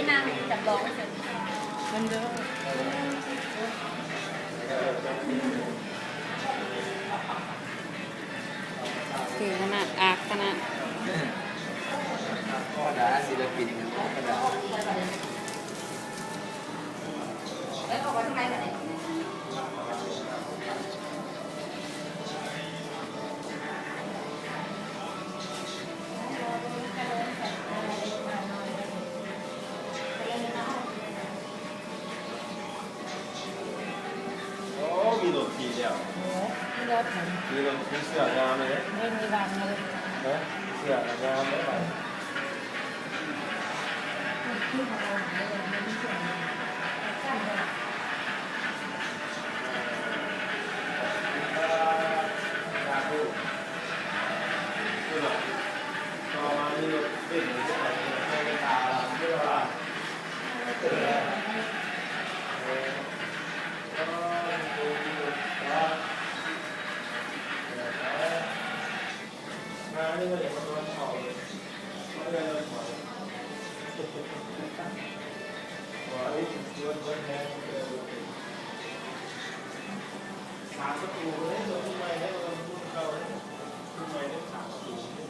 ນາງຈຳລອງເຊີນ ເພິ່ນເດີ ເກັ່ງຂະໜາດ ອາກຂະໜາດ. ທຳມະດາ ສິນລະປິນທຳມະດາ. ໂອ້ ມີລົດຂີ່ແລ້ວ ມີລົດ ມີລົດ ມີເສື້ອງາມເລີຍເດ້ ມີ ມີວັນເລີຍ ເອີ ເສື້ອງາມເລີຍ. ສາມປະຕູເລີຍ ລຸ້ນໃໝ່ເລີຍ ລຸ້ນເກົ່າເລີຍ ລຸ້ນໃໝ່ເລີຍ ສາມປະຕູເລີຍ.